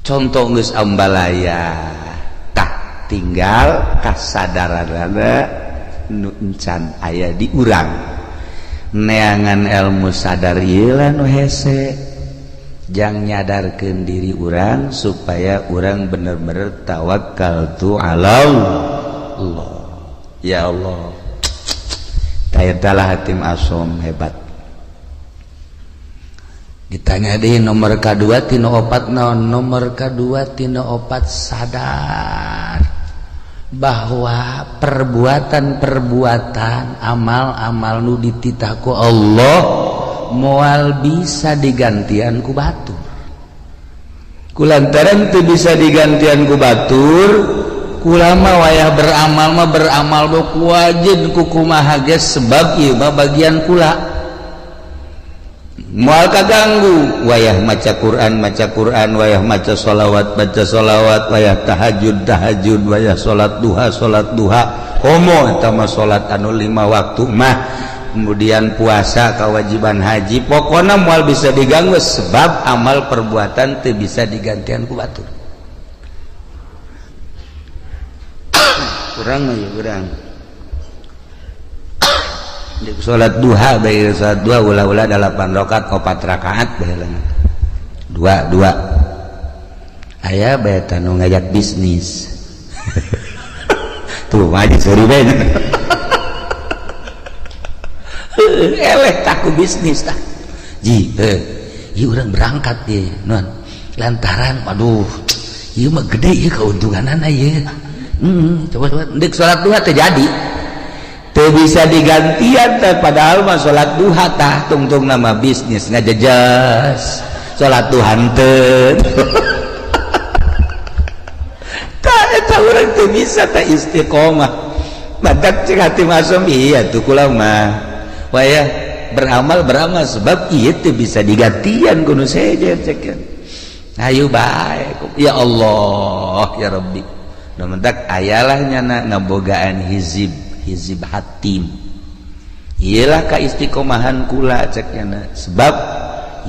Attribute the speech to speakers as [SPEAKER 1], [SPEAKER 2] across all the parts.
[SPEAKER 1] Contoh geus ambalaya tah tinggal kasadaranana nu encan aya di urang. Neangan ilmu sadar ieu lah nu hese jang nyadarkeun diri urang supaya urang bener-bener tawakal tu ala Allah. Ya Allah, tah Hatim Asom hebat. Ditanya di nomor K2 tino opat naon? Nomor K2 tino opat sadar bahwa perbuatan-perbuatan amal-amal nu dititah ku Allah moal bisa digantian ku batur. Kulantaran teu bisa digantian ku batur, kulama wayah beramal mah beramal ku wajib ku kumaha ge, sebab ieu mah bagian kula, moal kaganggu. Wayah maca Quran maca Quran, wayah maca sholawat baca sholawat, wayah tahajud tahajud, wayah salat duha salat duha, komo eta mah salat anu 5 waktu mah, kemudian puasa, kewajiban haji, pokoknya moal bisa diganggu sebab amal perbuatan teu bisa digantian ku batur. Kurang mah ya kurang salat duha bae, salat duha ulah-ulah 8 rakaat 4 rakaat bae, dua dua aya bae tanu ngajak bisnis tuh maju seuri bae eleh taku bisnis tah ji ieu urang berangkat ye non lantaran aduh ieu mah gede ieu keuntunganana ieu. Coba coba ndek salat duha teh jadi teu bisa digantian teh, padahal mah salat duha tah tungtung nama bisnis ngajejas salat duha teu tah eta urang teu bisa teh istiqomah. Matak cek hati masum iya tuh kula mah wayah beramal beramal sebab ieu teu bisa digantian kudu sejen cek. Ayo bae ya Allah ya Rabbi. Nu mentak ayalah nyana ngabogaan hizib hizib hatim iyalah ka istiqomahan kula cek nyana, sebab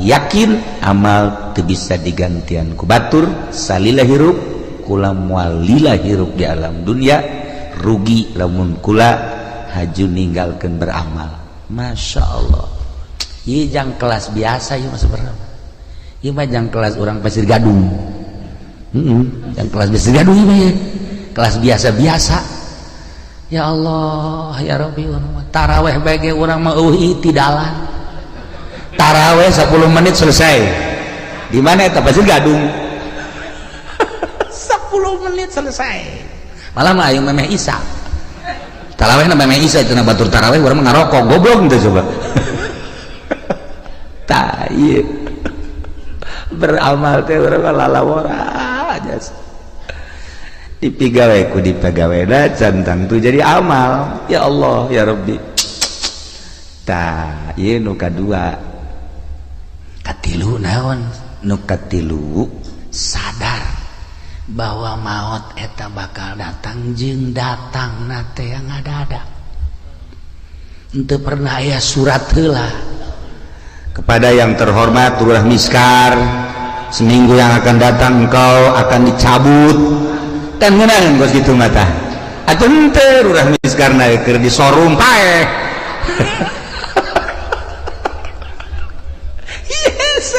[SPEAKER 1] yakin amal teu bisa digantian ku batur. Salila hirup kula moal lila hirup di alam dunia, rugi lamun kula haju ninggalkeun beramal. Masya Allah, ieu jang kelas biasa ieu mah sebenarnya, ieu mah jang kelas orang Pasir Gadung. Jang kelas Pasir Gadung ieu mah kelas biasa-biasa. Ya Allah ya Rabbi, taraweh bae urang mah eueuh itidalan, taraweh 10 menit selesai. Di mana eta Pasir Gadung? 10 menit selesai. Malah mah ayeuna memeh isa taraweh na memeh isa cenah batur taraweh urang mah ngarokok goblok teh coba. Tah ieu beramal teh urang mah lalawora aja dipigawe ku dipegawena cantang tuh jadi amal. Ya Allah ya Rabbi. Tah ieu nu kadua. Katilu naon? Nu katilu sadar bahwa maut eta bakal datang jeung datang nate yang ada-ada. Henteu pernah aya surat heula. Kepada yang terhormat Lurah Miskar, seminggu yang akan datang engkau akan dicabut. Kan ngeunaan kos kitu mah tah. Atuh henteu Lurah Miskar na keur disorum paeh. Yes.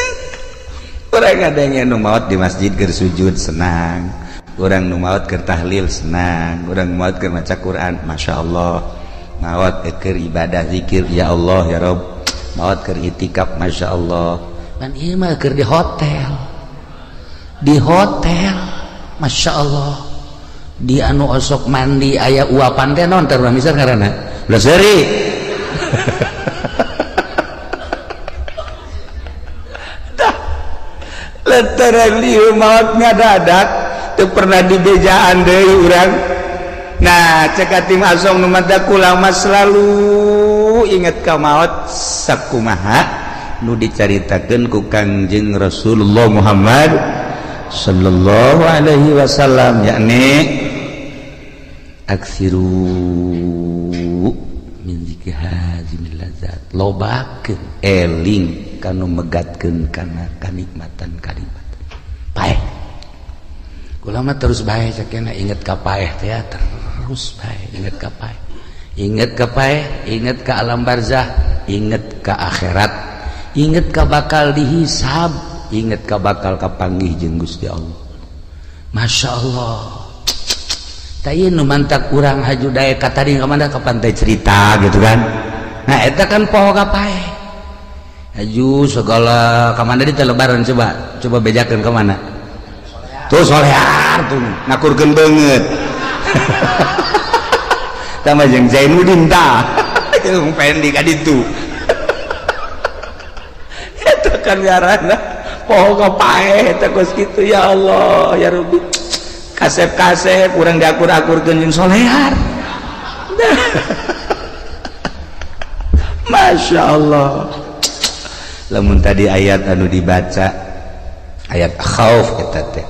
[SPEAKER 1] Urang ngadenge nu maot di masjid keur sujud senang, urang nu maot keur tahlil senang, urang maot keur maca Quran masyaallah, maot keur ibadah zikir ya Allah ya Rabb, maot keur itikaf masyaallah. Dan ieu mah keur di hotel, di hotel masyaallah, di anu osok mandi aya uapan teh naon teh urang misal ngaranna ulah seuri. Lantaran lieu maot ngadadak teu pernah dibejaan deui urang. Nah cek Hatim Asong nu mata kula mah selalu inget ka maot sakumaha nu dicaritakeun ku Kangjeng Rasulullah Muhammad sallallahu alaihi wasallam, yakni aksiru min zikri hazimil ladzat, lobakeun eling kanu megatkeun kana kanikmatan kanikmatan paeh. Kula mah terus bae cek inget ka paeh teh, terus bae inget ka paeh, inget ka paeh, inget ka alam barzah, inget ka akhirat, inget ka bakal dihisab, inget ka bakal kapanggih jeung Gusti Allah. Masya Allah. Tah, nu mantak urang haju daek ka tadi ka mana, ka Pantai Cerita gitu kan. Nah, eta kan poho ka paeh. Haju segala ka mana di Lebaran, coba coba bejakeun ka mana tuh. Solear tuh ngakurkeun beungeut tambah jeung Zainuddin tah jeung Fendi ka ditu. Eta kan ngaranna poho ka paeh eta kos kitu. Ya Allah ya Rabbi, kasep-kasep kurang diakur-akurkeun jeung solear. Masya Allah. Lamun tadi ayat anu dibaca ayat khauf, eta teh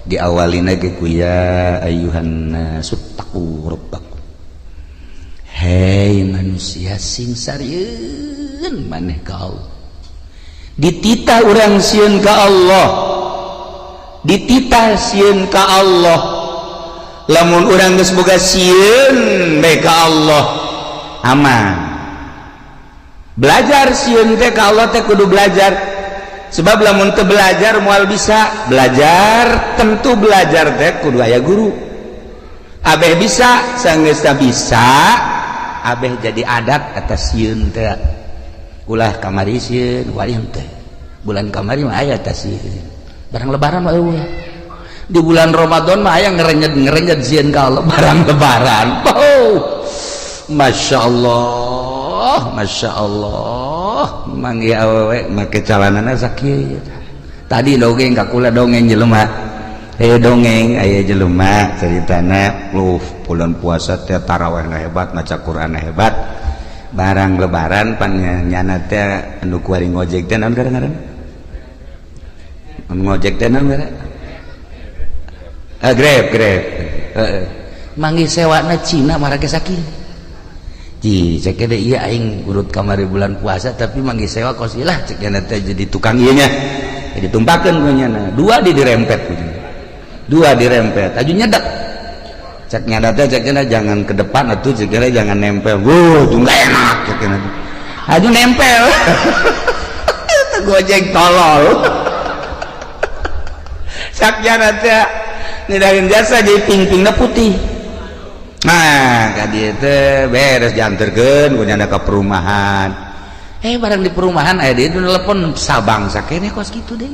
[SPEAKER 1] diawali ge ku ya ayyuhan nasuttaqu rabbakum, hei manusia, sing sarieun maneh ka Allah. Dititah urang sieun ka Allah, dititah sieun ka Allah. Lamun urang geus boga sieun bae ka Allah, aman. Belajar sieun teh ka Allah teh kudu belajar, sebab lamun teu belajar moal bisa. Belajar, tentu belajar teh kudu aya guru. Abeh bisa, sanggeus bisa, abeh jadi adat atas sieun teh. Ulah kamari sieun, wayang teh bulan kamari mah aya teh sieun. Barang Lebaran mah eueuh. Di bulan Ramadan mah aya ngerenyet ngerenyet sieun ka Allah. Barang Lebaran, oh, Masya Allah, Masya Allah, manggih awewe make calanana sakieu. Tadi dongeng ka kula, dongeng jelema, dongeng aya jelema ceritana lu bulan puasa teh tarawihna hebat, maca Quran hebat. Barang Lebaran pan nyana teh anu kuari ngojek teh naon ngaran? Anu ngojek teh naon ngaran? Ah, Grab, Grab. Heeh, manggih sewana Cina marake sakieu. Ji, cek deh, iya, aing urut kamari bulan puasa tapi manggih sewa kos lah, cek teh jadi tukang ieu nya. Jadi tumpakeun ku nyana. Dua di dirempet, dua dirempet aju nyedak. Cek nyada teh, cek jangan ke depan atuh, cek jangan nempel. Wuh, tuh nggak enak, cek aju nempel. Itu Gojek tolol. Cek nyada teh ngedahin jasa jadi ping-pingna putih. Nah, ka dieu teh beres dianterkeun ku nyana ke perumahan. Barang di perumahan aya dia telepon Sabang sakene kos kitu deh.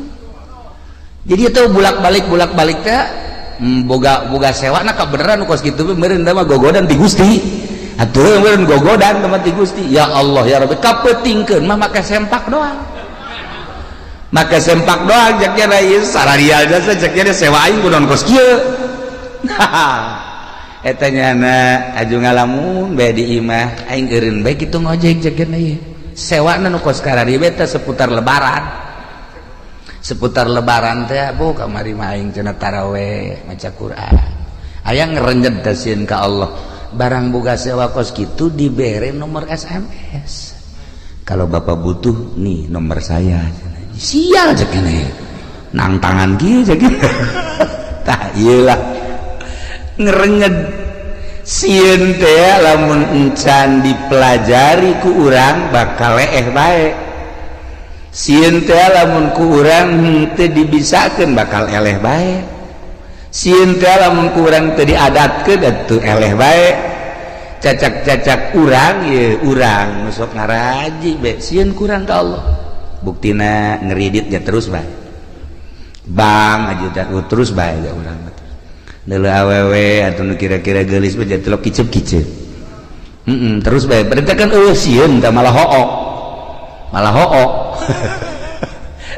[SPEAKER 1] Jadi itu bulak-balik bulak-balik teh boga boga sewa nah kebenaran kos kitu meureun mah gogodan ti Gusti atuh, meureun gogodan teman ti Gusti. Ya Allah ya Rabbi, kapeutingkeun mah make sempak doang, make sempak doang. Cek nya ieu sararial jasa, cek nya sewa aing kunaon kos kieu. Eta nyana aju ngalamun bae di imah, aing eureun bae kitu ngojek, cek nya ieu sewana nu kos karari teh seputar Lebaran, seputar Lebaran teh. Bu, kamari mah aing cenah taraweh maca Quran, aya ngerenjet teh sieun ka Allah. Barang boga sewa kos kitu, dibere nomor SMS, "Kalau Bapak butuh, nih nomor saya." Sial, cek ini nang tangan kieu, cek. Tah, iyalah ngerenyet sieun teh. Lamun encan dipelajari ku urang bakal leeh bae. Sieun teh lamun ku urang henteu dibisakeun bakal eleh bae. Sieun teh lamun ku urang teu diadatkeun atuh eleh bae. Cacak-cacak urang ye, urang sok ngaraji be sieun kurang ka Allah, buktina ngeriditnya terus bae. Bang aja terus bae ya urang deuleu awewe atau nu kira-kira geulis mah jadi kicep-kicep. Terus bae berarti kan eueuh sieun tah, malah hook, malah hook.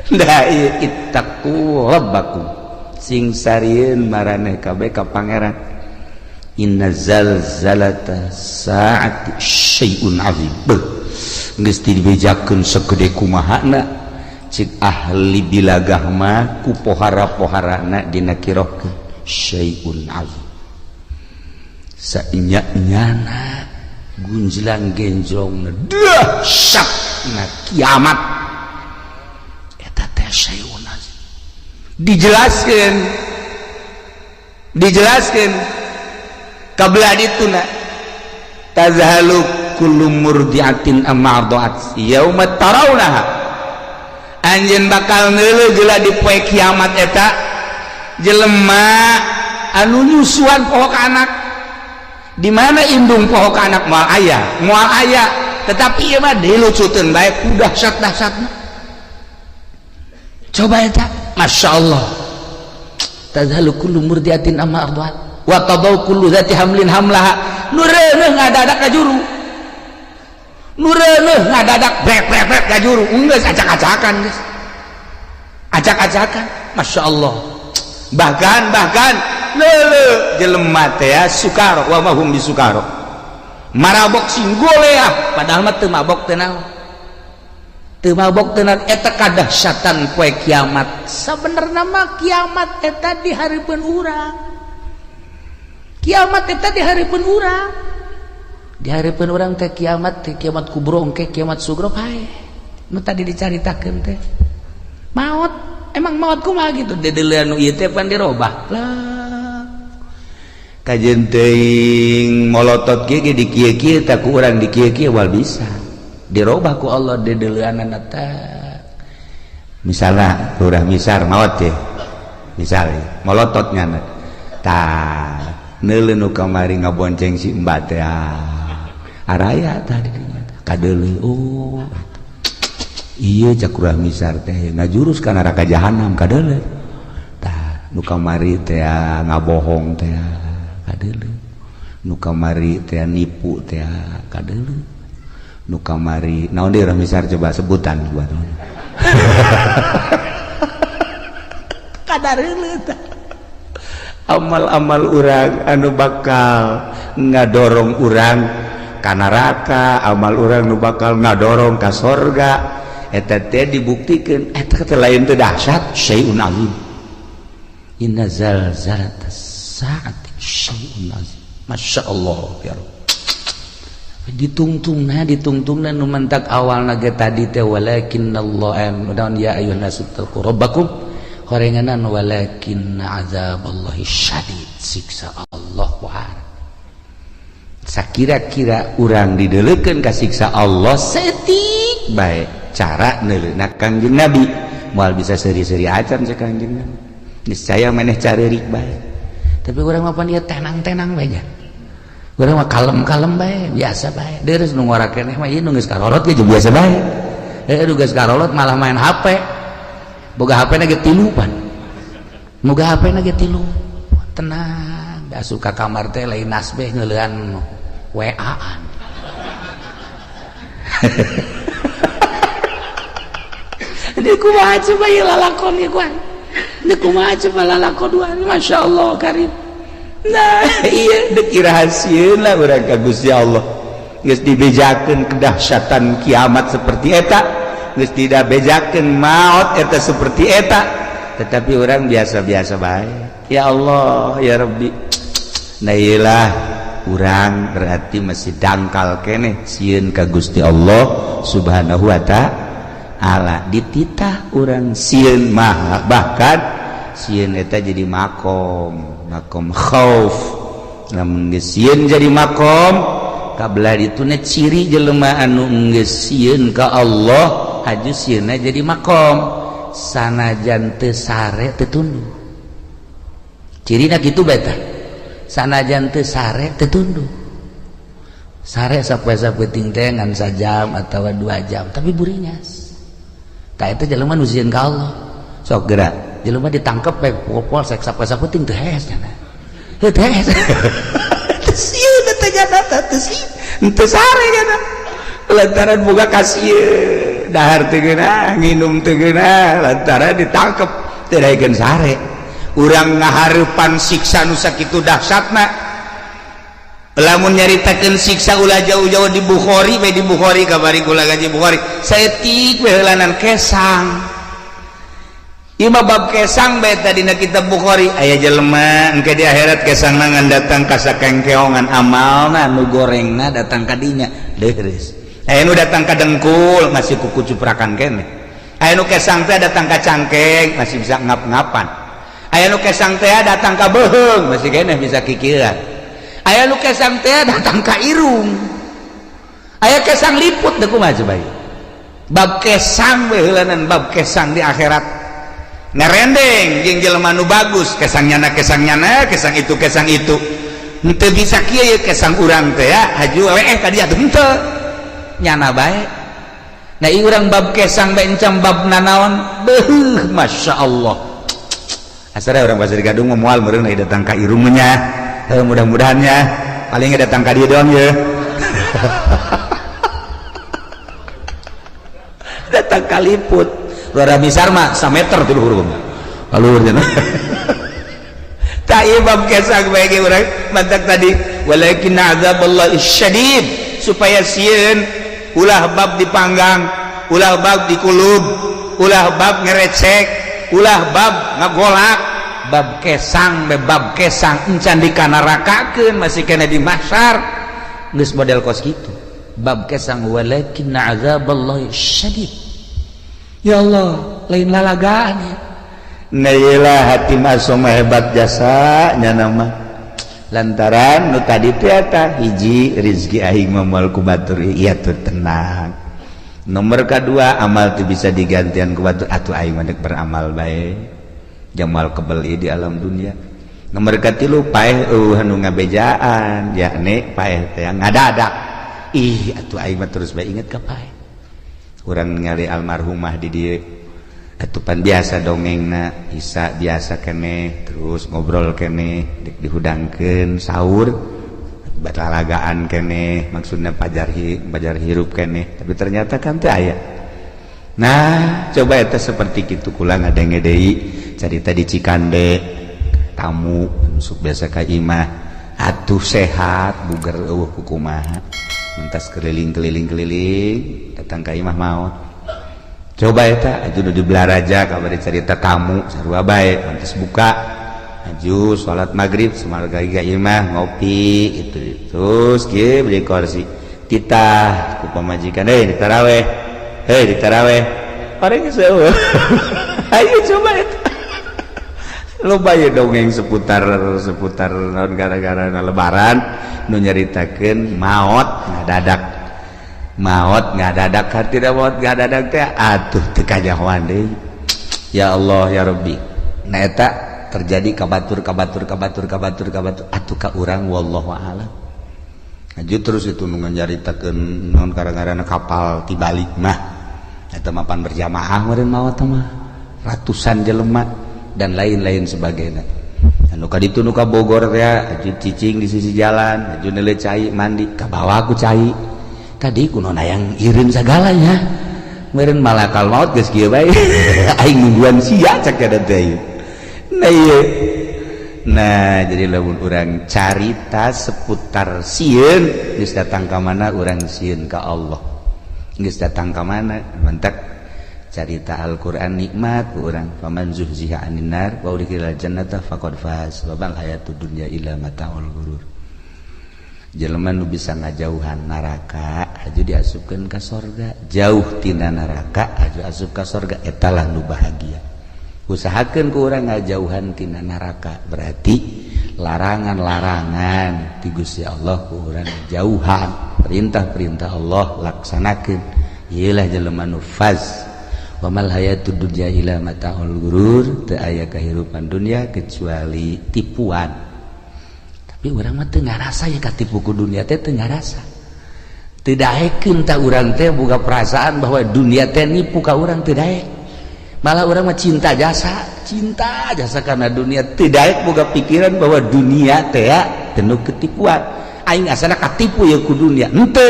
[SPEAKER 1] Da ittaqu rabbakum, sing sarieun maraneh kabeh ka Pangeran. Inna zalzalata saati syai'un azim. Beuh, geus dibejakeun segede kumahana cik ahli bilagah mah ku pohara-poharana dinakirohkeun syai'un azim. Sainya-nyana gunjlang genjrong dahsyat na kiamat eta teh syai'un azim. Dijelaskeun Dijelaskan kabelah dituna, tazhalu kullu murdiatin amma arda'at yauma tarawnaha. Anjeun bakal neuleuh jeula di poe kiamat eta jelema anu nyusuan poho ka anak. Di mana indung poho ka anak? Moal aya, moal aya. Tetapi ieu mah dilucuteun bae ku dahsyat-dahsyatna. Coba eta, Masya Allah. Tazhalu kullu murdiatin amma arda'at wa tadau kullu dzati hamlin hamlaha. Nu reuneuh ngadadak ka juru, nu reuneuh ngadadak brek brek brek ka juru. Geus acak-acakan, geus acak-acakan. Masya Allah. Bahkan bahkan leuleuh jelema teh ya, sukaro wa ma hum bisukaro, marabok sing goleah, padahal mah teu mabok teu naon, teu mabok teu naon. Eta kadahsyatan poe kiamat. Sabenerna mah kiamat eta di hareupeun urang. Kiamat eta di hareupeun urang, di hareupeun urang teh kiamat teh, kiamat kubro engke, kiamat sugro pae nu tadi dicaritakeun teh. Maot, emang maot kumaha gitu? Dedeulean nu ieu teh pan dirobah lah. Kajeun teuing molotot kieu ge di kieu-kieu tak ku urang, di kieu-kieu wal bisa dirobah ku Allah dedeuleanana teh. Misalnya Lurah Misar maot teh, misalnya molotot nyana tah, neuleuh nu kamari ngabonceng si Mbak teh, araya tah di dinya kadeuleu. Oh iya, cak Lurah Misar teh ngajurus ka neraka jahanam, kadeuleu tah. Nu kamari teh ngabohong teh, kadeuleu. Nu kamari teh nipu teh, kadeuleu. Nu kamari naon deui, Lurah Misar? Coba sebutan buat kadareuleuh tah. Amal-amal urang anu bakal ngadorong urang ka neraka, amal urang nu bakal ngadorong ka sorga, eta teh dibuktikan. Eta teh lain teu dahsyat, syai'un azim. Inna zalzalatas saati syai'un azim. Masya Allah ya Rabb. Ditungtungna, ditungtungna nu mantak awalna ge tadi teh walakinnallah dan ya ayyuhan nasu taqu rabbakum, horenganan walakin azaballahi syadid, siksa Allah wahar. Sakira-kira urang dideleukeun ka siksa Allah setik bae cara neuleuna Kangjeng Nabi, moal bisa seuri-seuri acan cek Kangjeng Nabi, niscaya maneh careurik bae. Tapi urang mah pan ieu tenang-tenang bae nya, urang mah kalem-kalem bae, biasa bae. Deres nu ngora keneh mah ieu nu geus karolot ge biasa bae. Eh, nu geus karolot malah main HP, boga HP na ge tilu pan, boga HP na ge tilu, tenang. Asup ka kamar teh lain nasbeh, ngeulean WA-an. Ini kumaha coba ieu lalakon ieu kuan? Ini kumaha coba lalakon dua? Masya Allah karim. Nah, iya dek rahasieun lah urang ka Gusti Allah. Geus dibejakeun kedahsyatan kiamat seperti eta, geus tidak bejakeun maut eta seperti eta, tetapi orang biasa-biasa bae. Ya Allah ya Rabbi. Nah, iyalah urang berarti masih dangkal keneh sieun ka Gusti Allah Subhanahu wa ta'ala. Dititah urang sieun mah, bahkan sieun eta jadi makom, makom khauf. Lamun geus sieun jadi makom kabelah dituna ciri jelema anu geus sieun ka Allah, haju sieunna jadi makom, sanajan teu sare teu tunduh. Cirina kitu beta, sanajan teu sare teu tunduh. Sare sapoe-sapoe teh ngan sajam atawa 2 jam, tapi buringas. Tah, eta jelema nu sieun ka Allah. Sok gerak jelema ditangkep bae polsek sapoe-sapoe teu hees nya, heuh teu hees, teu sieun teh nya, teu sieun, teu sare nya, lantaran boga kasieun. Dahar teu geunah, nginum teu geunah, lantaran ditangkep teu daekeun sare. Urang ngahareupan siksa nu sakitu dahsyatna. Lamun nyaritakeun siksa ulah jauh-jauh, di Bukhari bae, di Bukhari kamari kula ngaji Bukhari saeutik we, heulanan kesang. Ieu mah bab kesang bae tadi dina kitab Bukhari. Aya jelema engke di akhirat kesangna ngan datang ka sakengkeongan amalna nu gorengna datang ka dinya deureus. Aya nu datang ka dengkul masih kuku cuprakan keneh. Aya nu kesang teh datang ka cangkeng masih bisa ngap-ngapan. Aya nu kesang teh datang ka beuheung, masih keneh bisa kikieuan. Aya nu kesang teh datang ka irung, aya kesang liput. Teu kumaha coba bab kesang we heulanan? Bab kesang di akhirat ngarendeng jeung jelema nu bagus, kesang nyana, kesang nyana, kesang itu, kesang itu. Henteu bisa kieu ye kesang urang teh ya, haju we tadi atuh, henteu nyana bae. Nah, ieu urang bab kesang bae encam bab nanaon. Beuh, Masya Allah, asal orang Pasir Gadung mah moal meureun datang ka irung nya. Mudah-mudahan ya, paling datang ka dieu doang ya, datang ka liput. Luar misar mah sameter tuh luhur luhur. Tak bab kesang bagi urang mantak tadi, walakin azaballah syadid, supaya sieun ulah bab dipanggang, ulah bab dikulub, ulah bab ngerecek, ulah bab ngagolak. Bab kesang be, bab kesang encan dikanarakakeun, masih kena di mahsyar geus model kos kitu bab kesang. Walakin azaballah syadid. Ya Allah, lain lalagaan ya. Nah, iyalah, hati masuk hebat jasa nya nama lantaran nu tadi teh eta hiji, rizki aing mah moal ku batur, iya tuh tenang. Nomor kedua, amal tuh bisa digantian ku batur, atuh aing mah beramal bae jamal kebeli di alam dunia. Nomor katilu, paeh eueuh anu ngabejaan, yakni paeh teh ngadadak. Ih atuh, aing mah terus bae inget ka paeh. Urang ningali almarhumah di dieu atupan biasa dongengna isa biasa kene, terus ngobrol kene, dihudangkeun sahur, batalagaan kene, maksudnya pajar pajar hirup kene, tapi ternyata kan teu aya. Nah, coba eta seperti kitu. Kula ngadenge deui carita di Cikande, tamu masuk biasa ka imah, atuh sehat buger, eueuh kukumaha, mentas keliling-keliling keliling, datang ka imah, maot. Coba eta aju di Balaraja kabar cerita, tamu sarua bae, pantes buka aju salat maghrib, semarga ka imah ngopi itu, terus kieu beli kursi, titah ku pamajikan, "Hei, di taraweh, hei, di taraweh." Orang geus. Ayo coba eta loba ya dongeng seputar seputar naon, gara-gara lebaran nu nyaritakeun maot ngadadak, maot ngadadak, hati maot ngadadak teh atuh teu kanyahoan deui. Ya Allah, ya Rabbi. Nah, eta terjadi ka batur, ka batur, ka batur, ka batur, ka batur atuh ka urang, wallahu a'lam. Aju terus itu nu nyaritakeun naon, gara-gara kapal tibalik mah eta mapan berjamaah meureun maot mah ratusan jelema dan lain-lain sebagainya. Anu ka ditu nu ka Bogor teh aju cicing di sisi jalan, aju neuleuh cai, mandi ka bawah ku cai tadi, kuno yang irin segalanya meureun malakal maut geus kieu bae, "Aing nungguan sia," cek eta teh. Nah, ieu. Nah, jadi lamun urang carita seputar sieun, geus datang ka mana urang sieun ka Allah, geus datang ka mana. Mantak carita Al-Qur'an nikmat ku urang, faman zuhziha anin nar wa udkhilal jannata faqad faz wa mal hayatud dunya illa mataul ghurur. Jelema nu bisa ngajauhan neraka aju diasupkeun ka sorga, jauh tina neraka aju asup ka sorga, etalah nu bahagia. Usahakeun ku urang ngajauhan tina neraka, berarti larangan-larangan ti Gusti Allah ku urang jauhan, perintah-perintah Allah laksanakeun. Ieulah jelema nu faz. Wa mal hayatud dunya illa mataul ghurur. Teu aya kahirupan dunia kecuali tipuan. Tapi urang mah teu ngarasa ya katipu ku dunia teh, teu ngarasa, teu daekeun. Tah, urang teh boga perasaan bahwa dunia teh nipu ka urang, teu daek. Malah urang mah cinta jasa, cinta jasa karena dunia, teu daek boga pikiran bahwa dunia teh ya penuh ketipuan. Aing asana katipu ya ku dunia, henteu.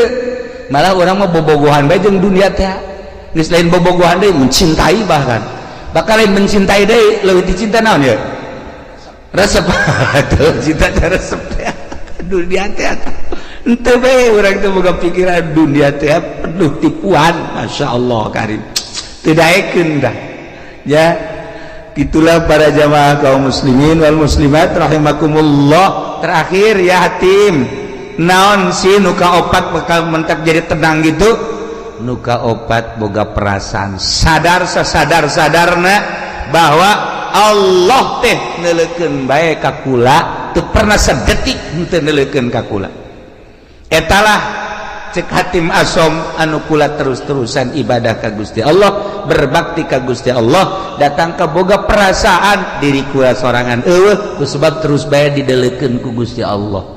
[SPEAKER 1] Malah urang mah bobogohan bae jeung dunia teh. Geus lain bobogohan deui, mencintai, bahkan bakal lain mencintai deui, leuwih dicinta naon ya, resep. Tuh, cinta teh resep teh dunia teh. Henteu bae urang teh boga pikiran dunia teh penuh tipuan. Masya Allah karim, teu daekeun dah ya. Itulah para jamaah kaum muslimin wal muslimat rahimakumullah. Terakhir ya, hatim naon sih nu kaopat bakal mentak jadi tenang gitu? Nu kaopat, boga perasaan sadar, sesadar sadarna bahwa Allah teh neuleukeun bae ka kula, teu pernah sedetik henteu neuleukeun ka kula. Etalah cek Hatim Asom anu kula terus-terusan ibadah ka Gusti Allah, berbakti ka Gusti Allah, datang ka boga perasaan diri kula sorangan eueuh, sebab terus bae didelekeun ku Gusti Allah.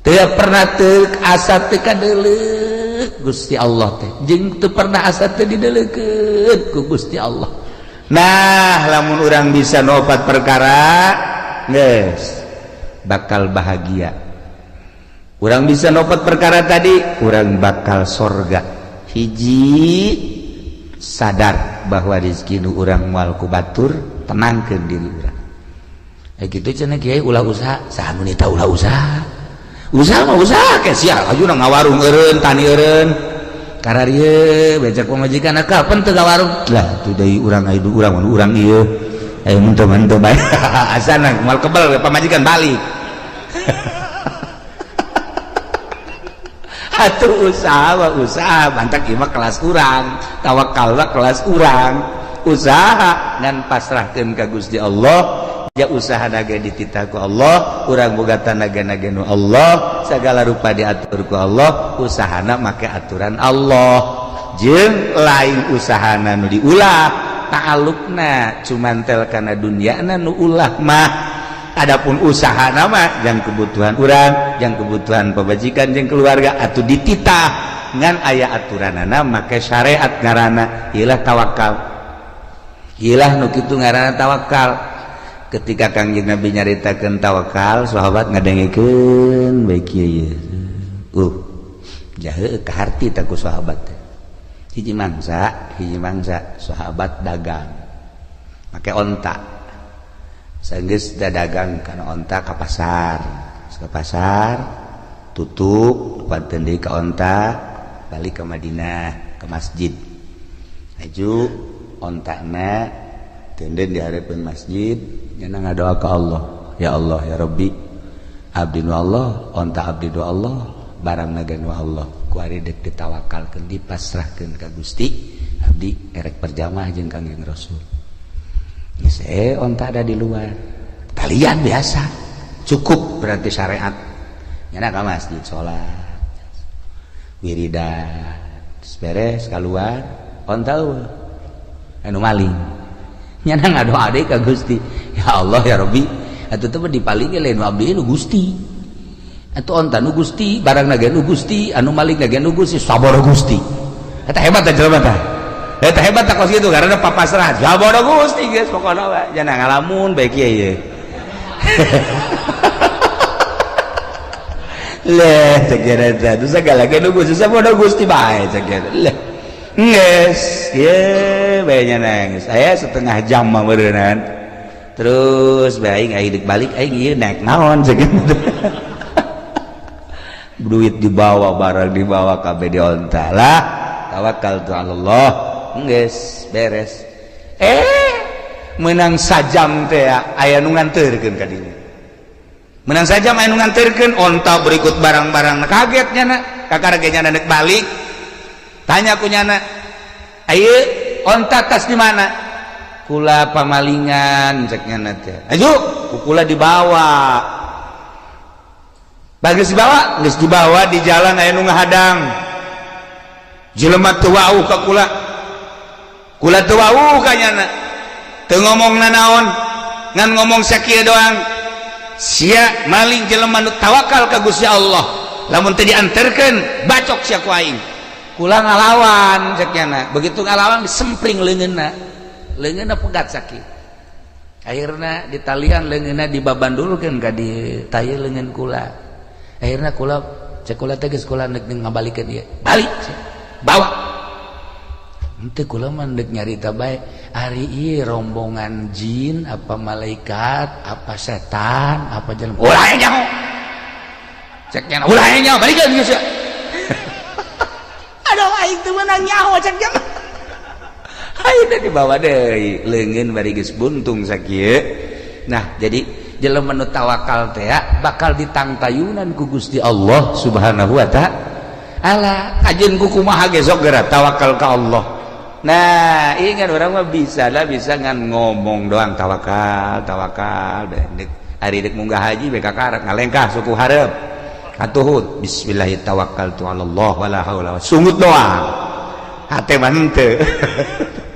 [SPEAKER 1] Teu pernah teu asa teu kadeleuk Gusti Allah teh, jeung teu pernah asa teu didelekeun ku Gusti Allah. Nah, lamun urang bisa nopat perkara geus bakal bahagia. Urang bisa nopat perkara tadi, urang bakal sorga. Hiji, sadar bahwa rezeki nu urang moal ku batur, tenangkeun diri urang. Eh gitu cenah kiai, ulah usaha, saha nu nita ulah usaha? Usaha mah usaha ke sia, aju ngawarung eureun, tani eureun. Kararieu becak pamajikan, kapan teu ngawarung? Lah tuh deui urang aya urang urang ieu. Ayo mun teu mah bae. Asana moal kebel pamajikan balik. Atuh usaha mah usaha, mantak ieu mah kelas urang, tawakal mah kelas urang. Usaha ngan pasrahkeun ka Gusti Allah, ya usaha naga dititah ku Allah, urang boga tanaga naga nu Allah, segala rupa diatur ku Allah, usahana make aturan Allah. Jeung lain usahana nu diulah, ta'alluqna cuman tel kana dunyana nu ulah mah. Adapun usaha nama yang kebutuhan urang, yang kebutuhan pamajikan jeung keluarga atau dititah ngan aya aturanana make syariat, ngaranna ilah tawakal. Ilah nu kitu ngaranna tawakal. Ketika Kangjeng Nabi nyaritakeun tawakal, sahabat ngadengekeun bae kieu ieu. Jahe kaharti ta ku sahabat teh. Hiji mangsa sahabat dagang make onta. Sanggeus dagang kana onta ka pasar. Ka pasar tutup panten deui ka onta, balik ke Madinah ke masjid. Aju ontana tenden di hareupeun masjid, nyana ngadoa ka Allah, ya Allah ya Rabbi, abdi nu Allah, onta abdi nu Allah, barang naga nu Allah, kuari dek ditawakalkeun, dipasrahkeun ka Gusti, abdi erek berjamaah jeung Kangjeng Rasul. Geus onta ada di luar talian biasa, cukup berarti syariat. Nyana ka masjid salat wiridan, beres keluar, onta eueuh, anu maling. Nyana ngadoa deui ka Gusti, ya Allah ya Rabbi, atuh teh dipaling lain abdi nu Gusti, atuh onta nu Gusti, barang naga nu Gusti, anu maling naga nu Gusti, sabar Gusti. Eta hebat teh jelema teh, eta hebat teh kos kitu karena papasrah sabar Gusti. Geus pokona we jangan ngalamun bae kieu ieu. Leh cek eta teh segala ge nu Gusti, sabar Gusti bae cek eta. Leh geus ieu bae nya geus aya setengah jam mah meureunnan. Terus bae aing deuk balik, aing ieu naik naon cek. Duit dibawa, barang dibawa, kabeh di onta lah. Tawakal tu Allah, geus beres. Menang sajam teh aya nu nganterkeun ka dieu. Menang sajam aya nu nganterkeun onta berikut barang-barang. Kaget nyana, kakara ge nyana deuk balik. Tanya ku nyana, ayo onta tas di mana? Kula pamalingan cek nyana teh. Ayo ku kula dibawa. Bagus dibawa, geus dibawa di jalan aya nu ngahadang. Jelema teu wauh ka kula. Kula teu wauh ka nyana. Teu ngomong nanaon, ngan ngomong sakieu doang. Sia maling jelema nu tawakal ka Gusti Allah. Lamun teu dianterkeun, bacok sia ku aing. Kula ngalawan cek nyana. Begitu ngalawan disempring leungeunna. Leungeunna pegat sakieu. Akhirna ditalian leungeunna, dibabandulkeun ka di taye leungeun kula. Akhirna kula cek kula teh geus kula neuk ngabalikeun ieu. Balik sia. Bawa. Henteu, kula mah deuk nyarita bae. Ari ieu rombongan jin apa malaikat apa setan apa jelema? Ulah nyaho. Cek nyana ulah nyaho, balikeun geus sia. Aduh aing teu meunang nyaho cek nyana. Ayeuna dibawa deui leungeun bari geus buntung sakieu. Nah, jadi jelema nu tawakal teh bakal ditangtayunan ku Gusti Allah Subhanahu wa ta'ala. Ajeun ku kumaha ge sok geura tawakal ka Allah. Nah, ingat, urang mah bisa lah, bisa ngan ngomong doang, tawakal, tawakal. Dek hari dek munggah haji beka karak ngalengkah suku hareup katuhut, bismillahirrahmanirrahim, tawakkaltu ala Allah, wala haula, sungut doang, hate mah henteu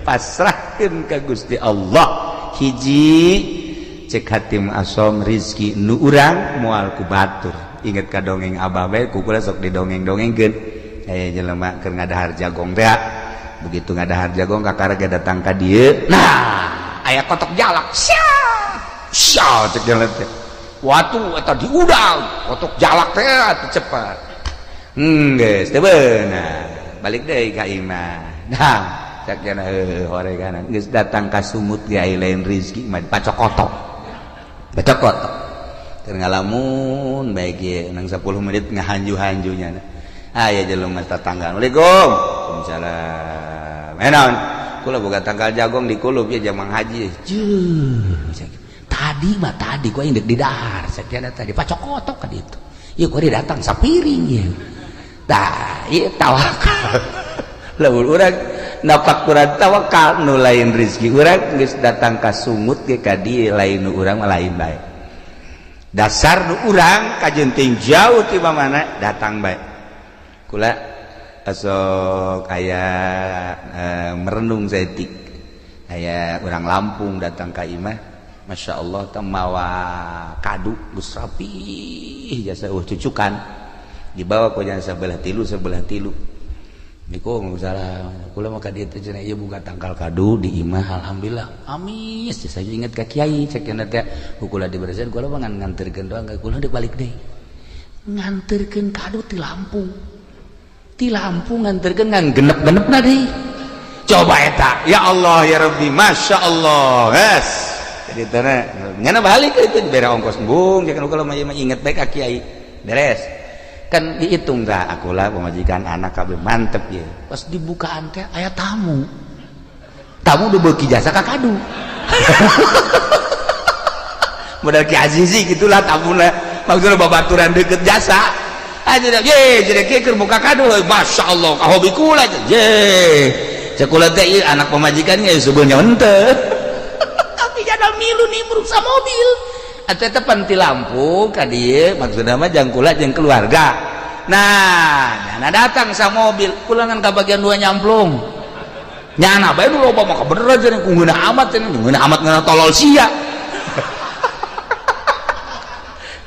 [SPEAKER 1] pasrahkeun ka Gusti Allah. Hiji, cek Hatim Asom, rizki nu urang moal ku batur. Inget ka dongeng abah bae, ku kula sok didongeng-dongengkeun. Aya jelema keur ngadahar jagong teh, begitu ngadahar jagong kakara ge datang ka dieu. Nah, aya kotok jalak, sia sia, cek jalan teh, watu eta diudang kotok jalak teh atuh cepat. Geus teu beunang, balik deui ka imah. Nah, cek jana, heuh, horeganan geus datang ka sumut ge aya lain rizki mah pacokotok pacokotok. Keur ngalamun bae ge nang 10 menit ngahanju-hanjunya, aya jelema tetangga, "Assalamualaikum." "Waalaikumsalam." "Eh, naon?" "Kula boga tangkal jagong di kulub ya, jamang haji." Jeuh, tadi mah tadi ku aing dek di dahar sakiana tadi pacokotok ka ditu. Ieu ku datang sapiring ieu. Tah, ieu tawakal. Lamun urang napak kurang tawakal, nu lain rezeki urang geus datang ka sungut ge ka dieu, lain nu urang mah lain bae. Dasar nu urang kajenting jauh ti mana datang bae. Kula sok aya merenung saeutik, aya urang Lampung datang ka imah, Masya Allah teh, mawa kadu geus rapi jasa cucukan, dibawa ku jasa sebelah tilu, sebelah tilu. Niko salah kula mah ka dieu teh cenah, ieu buka tangkal kadu di imah, alhamdulillah amis. Saya inget ka kiai, cek cenah teh ku kula dibersihan, kula mah ngan nganterkeun doang, kula dek balik deui nganterkeun kadu ti Lampung, ti Lampung nganterkeun ngan genep-genepna deui. Coba eta, ya Allah ya Rabbi, Masya Allah. Yes, jadi tanah ngana balik itu dibere ongkos embung, jangan kalau mah inget baik ka kiai, beres kan dihitung dah, akulah pemajikan anak kabeh mantep ya. Pas dibukaan teh aya tamu, tamu udah beuki jasa ka kadu modal Ki Azizi gitulah tamuna, maksudnya babaturan deket jasa aja ye. Jadi kieu keur buka kadu, Masya Allah, ka hobi kula ye. Cek kula teh, ieu anak pemajikannya sebenarnya henteu, tapi jada milu nimbrung sa mobil atau eta pan ti Lampung ka dieu, maksudna mah jang kula jeung keluarga. Nah, nyana datang sa mobil, kulangan ka bagian dua nyamplung, nyana bae nu loba mah bener aja ku ngeunah amat cenah, ngeunah amat, ngeunah tolol sia.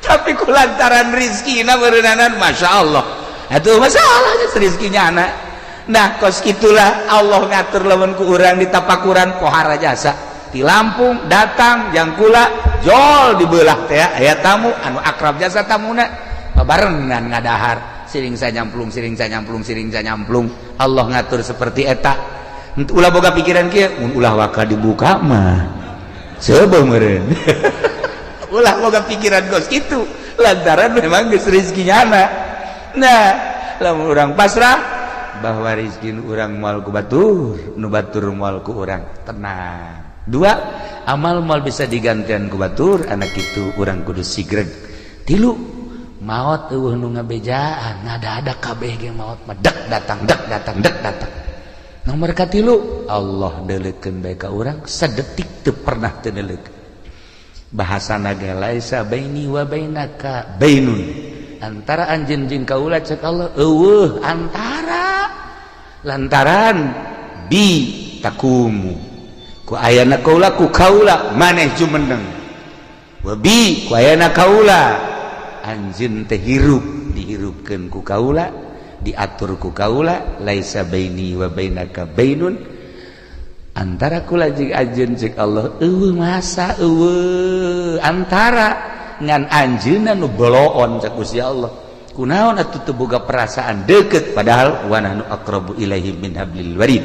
[SPEAKER 1] Tapi ku lantaran rizkina beureunanan, Masya Allah, atuh masalahnya rizkinya anak. Nah, kos itulah Allah ngatur lamun ku urang ditapakuran pohara jasa di Lampung datang jang kula, jol dibelah teh aya tamu anu akrab jasa tamuna, barengan ngadahar, siring sanyamplung, siring sanyamplung, siring sanyamplung. Allah ngatur seperti eta. Ulah boga pikiran kieu, mun ulah waka dibuka mah seubeuh meureun. Ulah boga pikiran kos kitu, lantaran memang geus rezekinya anak. Nah, lamun urang pasrah bahwa rezeki urang moal ku batur, nu batur moal ku urang, tenang. Dua, amal moal bisa digantian ku batur, anak itu urang kudu sigreg. Tilu, maot eueuh nu ngabejaan, ngada-ada kabeh ge maot mah dek datang, dek datang, dek datang. Nomor katilu, Allah deuleukeun bae ka urang, sadetik teu pernah teu deuleukeun. Bahasana ge laisa baini wa bainaka bainun, antara anjeun jeung kaula, cek Allah, eueuh antara, lantaran bi takumu, ku ayana kaula, ku kaula maneh jumeneng, wa bi, ku ayana kaula anjeun teh hirup, dihirupkeun ku kaula, diatur ku kaula. Laisa baini wa bainaka bainun, antara kula jeung anjeun, cek Allah, eueuh masa eueuh antara, ngan anjeunna nu boloon, cek Gusti Allah. Kunaon atuh teu boga perasaan deket, padahal wa nahnu aqrabu ilaihi min hablil warid.